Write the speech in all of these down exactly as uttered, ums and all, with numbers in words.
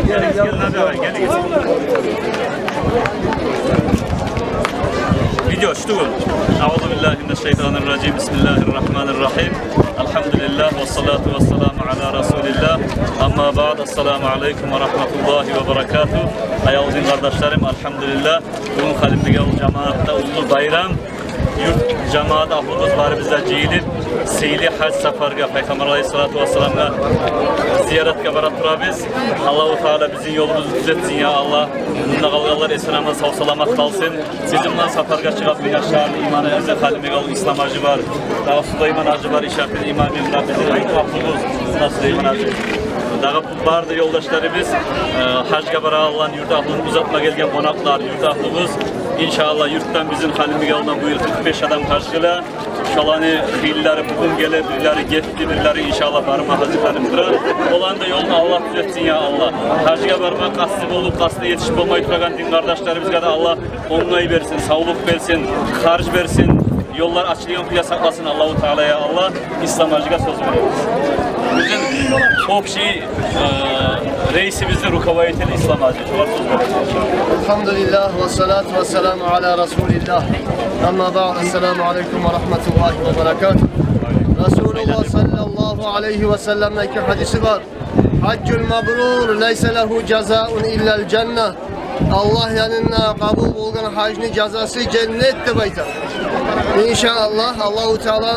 Гелигиз, гелигиз, гелигиз. Видео, что вы? أعوذ بالله من الشيطان الرجيم. بسم الله الرحمن الرحيم. الحمد لله والصلاة والسلام على رسول الله. أما بعد، السلام عليكم ورحمة الله وبركاته. Аявлу дин къардашларым, альгьамдулиллагь, бугюн Халимбекавул жамаатда уллу байрам. Юрт жамаат агьлюбюз барыбыз да жыйылып, сыйлы гьаж сапаргъа, Пайхаммар алайгьиссалату вассаламгъа зияратгъа бара турабыз. Аллагьу Таала бизин ёлубузну тюзетсин, я Аллагь. Мунда къалгъанлар эсен-аман, сав-саламат къалсын. Сизин булан сапаргъа чыгъып, бу яшланы имамыбыз Халимбекавул Ислам-гьажи бар. Дагъы Сулайман-гьажи бар, Ишатны имамы, муна бизин юрт агьлюбюз, муна Сулайман-гьажи. Дагъы бары да ёлдашларыбыз, э, гьажгъа барагъанланы юрт агьлюн, узатма гелген къонакълар, юрт агьлюбюз. Иншааллагь, юртдан бизин Халимбекавулдан бу йыл къыркъ беш адам гьаж къыла. Шоланы бирлери бугюн геле, бирлери гетди, бирлери иншааллагь барма гьазирленип тура. Оланы да ёлун Аллагь тюзетсин, я Аллагь. Гьажгъа барма къасты болуп, къасты етишип болмай турагъан дин къардашларыбызгъа да Аллагь онгай берсин, савлукъ берсин, харж берсин, ёллар ачылгъан кюйде сакъласын Аллагьу Таала, я Аллагь, Ислам-гьажиге сёз беребиз. Бизин общий, э, рейсибизни руководитель Ислам-гьажи. Шогъар сёз беребиз. الحمد لله والصلاة والسلام على رسول الله. أما بعد، السلام عليكم ورحمة الله وبركاته. Расулуллагь саллаллагьу алайгьи ва салламны эки гьадиси бар. حج مبرور ليس له جزاء إلا الجنة. Аллагь янында къабул болгъан гьажны жазасы женнет деп айта. Иншааллагь, Аллагьу Таала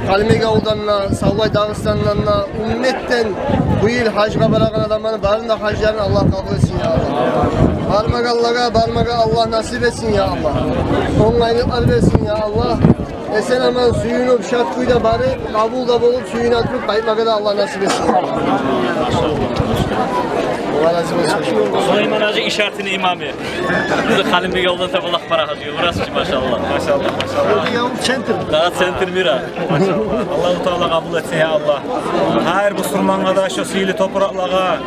Халимбекавулдан да, савлай Дагъыстандан да, умметден бу йыл гьажгъа барагъан адамланы барын да гьажларын Аллагь къабул этсин, я Аллагь. Бармагъанлагъа бармагъа Аллагь насип этсин, я Аллагь. Онгайлыкълар берсин, я Аллагь. Эсен-аман сююнюп, шат кюйде барып, къабул да болуп, сююне туруп къайтмагъа да Аллагь насип этсин. Аллагь рази болсун. Сулайман-гьажи, Ишатны имамы. Бизин Халимбекавулдан Табалакъ бара гьажгъа. Бурасы чы, машаллагь. Машаллагь, машаллагь. Центр. Да, центр мира. Аллагьу Таала къабул этсин, я Аллагь. Гьар бусурмангъа да шо сыйлы топуракълагъа,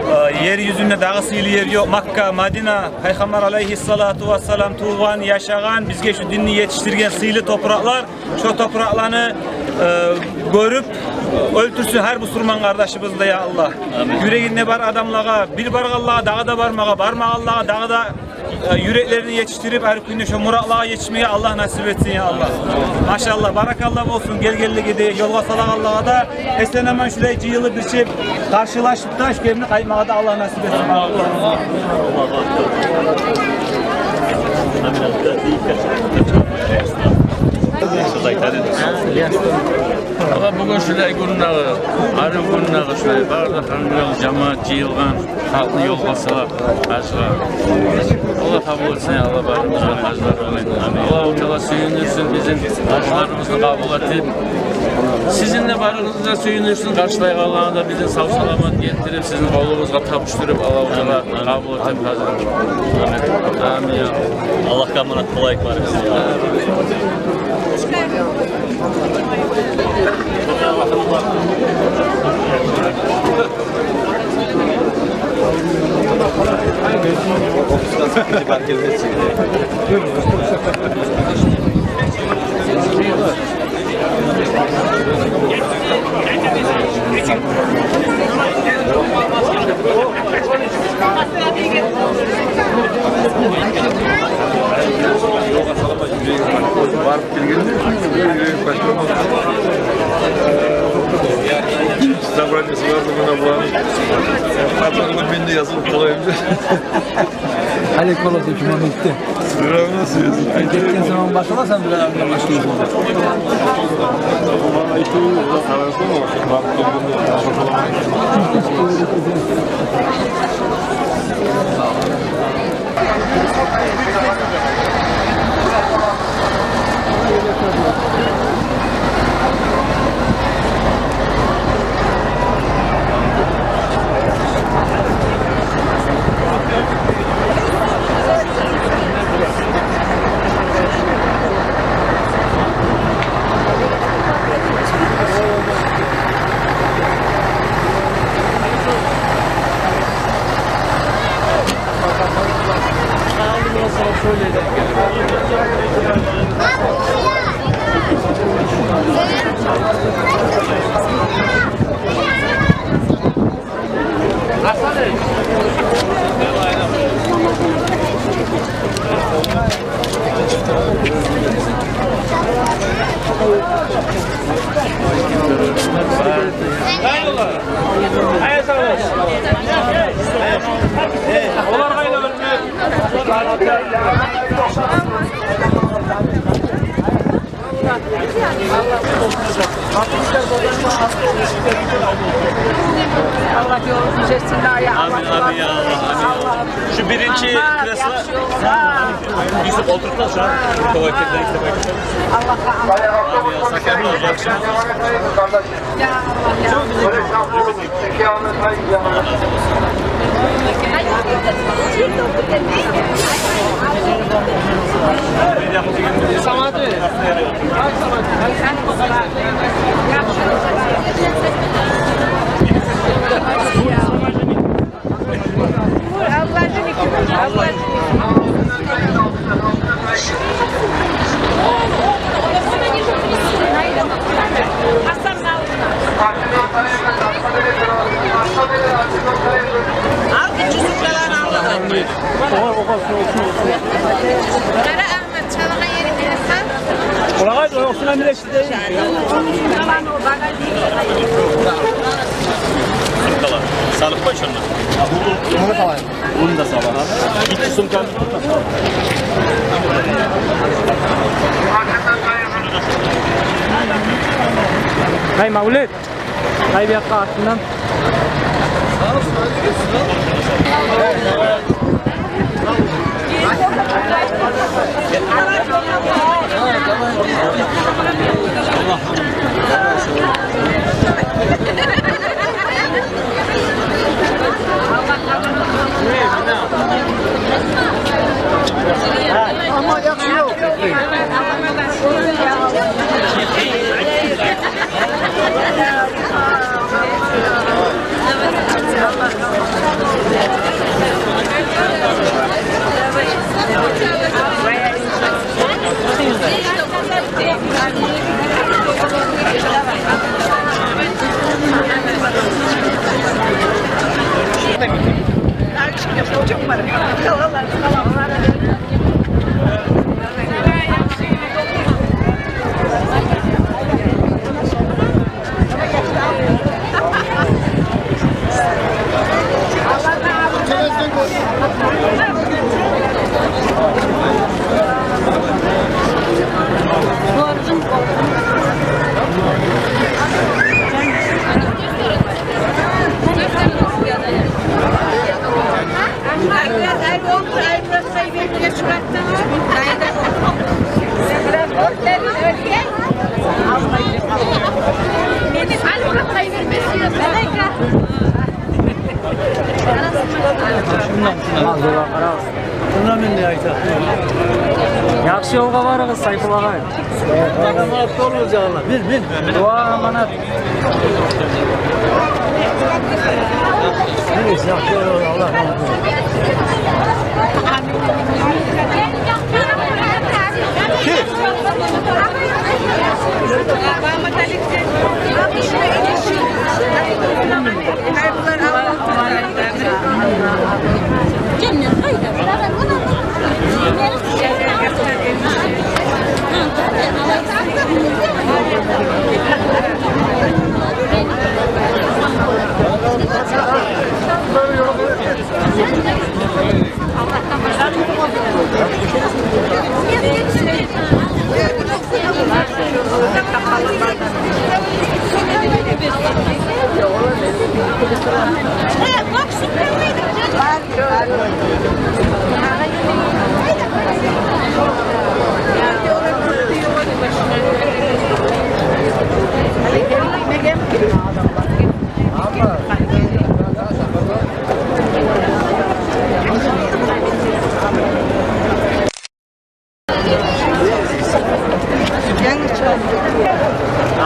э, ер юзюнде дагъы сыйлы ер ёкъ. Макка, Мадина, Пайхаммар алайгьиссалату вассалам тувгъан, яшагъан, бизге шу динни етишдирген сыйлы топуракълар. Шо топуракъланы, э, гёрюп, оьлтюрсюн гьар бусурман къардашыбызны да, я Аллагь. Амин. Юрегинде бар адамлагъа, бир баргъанлагъа дагъы да бармагъа, бармагъанлагъа дагъы да, э, юреклерин етишдирип, гьар гюнде шо муратлагъа етишмеге Аллагь насип этсин, я Аллагь. Машаллагь, баракалла болсун, гелгенлиги де, ёлгъа салагъанлагъа да, эсен-аман шулай жыйылып, бирче къаршылашып, Таш кемни къайтмагъа да Аллагь насип этсин. Аллагь, бугюн шулай гюндеги, арив гюндеги шулай бары да Халимбекавул жамаат жыйылгъан, халкъны ёлгъа салып гьажгъа. Аллагь къабул этсин, Аллагь, барыбызны да гьажлар булан. Аллагьу Таала сююндюрсюн бизин гьажларыбызны къабул этип. Сизин де барыгъызны да сююндюрсюн, къаршылайгъанланы да бизин сав-саламат гелтирип, сизин къолугъузгъа тапшуруп, Аллагьу Таала къабул этип гьажны. Амин. Амин, я Аллагь. Аллагьгъа аманат болайыкъ барыбыз. Барып гелгенде, собрание сразу мына буланы. Мен де язылып къалайым деп. Алек боласың шу моментте. Всё равно сен гетген сонг башламасанг, бир адамдан башлайсың. Аллагь ёлун тюзетсин, я Аллагь. Амин, амин, я Аллагь, амин. Аллагь. Шу биринчи кресло. Юсюп, олтур да шуна. Давай, давай, давай. Аллагь, Аллагь. Амин, я Аллагь. Яхшымы? Къара, Агьмат, чалгъан еринг къараса. Къарагъай, ону уьстюне бир эшик. Сумкалар салып къой шонда. Муну салайым. Муну да сала. Икки сумка. Гьай, Мавлет. Гьай, бу якъгъа артындан. Шундан, шундан. Шундан мен де айтам. Яхшы ёлгъа барыгъыз, Сайпул агъай. Аманат болугъуз, я Аллагь. Бил, бил. Дуа аманат. Бил, яхшы ёлгъа, Аллагь разы болсун.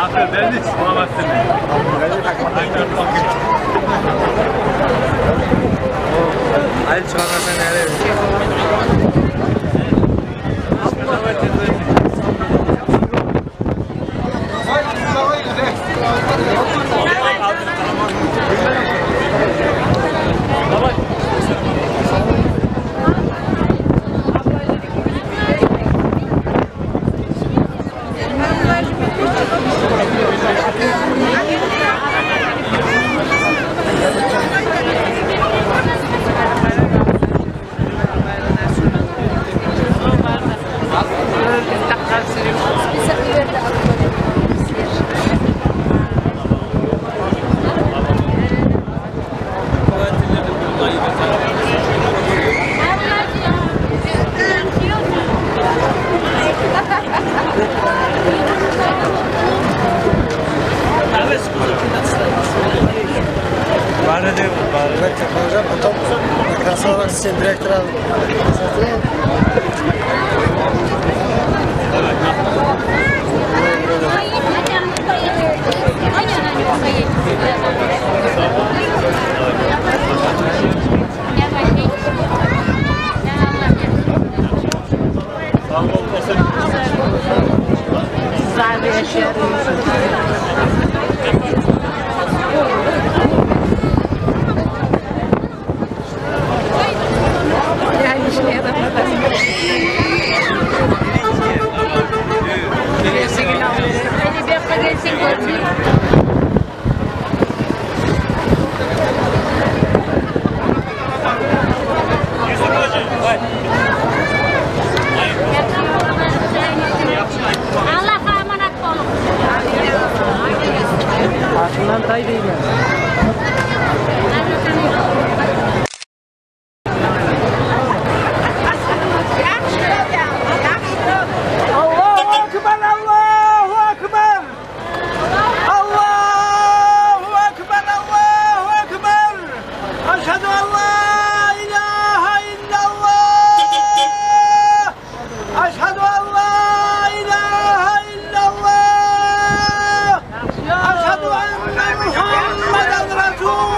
Ахыр, Денис, саламатсызмы? Айыл чыгъаргъан сен, Кроссовок сен директор ал. Аллагьгъа аманат болугъуз. Башындан тай деймен. Аллагьу акбар, Аллагьу акбар. Аллагьу акбар, Аллагьу акбар. Ашгьаду ан ла илагьа иллаллагь. Ашгьаду ан ла илагьа иллаллагь. Ашгьаду анна Мугьаммадан расулуллагь.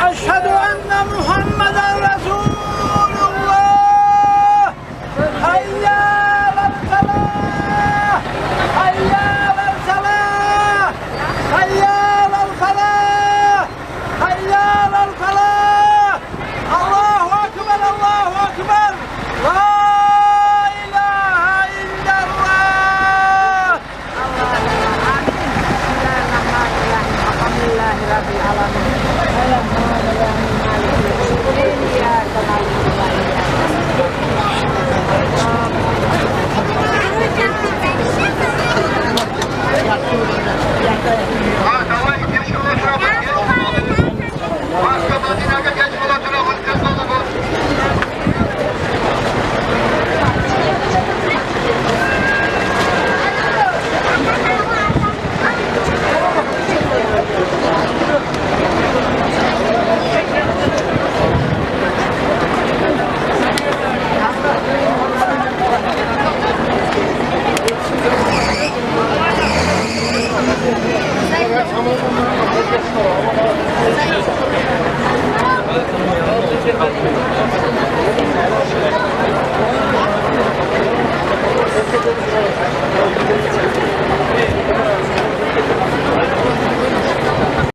Ашгьаду анна Мугьаммадан расулуллагь. Гьайя алал фалагь! Гьайя алал фалагь! Гьайя алал фалагь! Гьайя алал фалагь! Аллагьу акбар, Аллагьу акбар! Ла илагьа иллаллагь!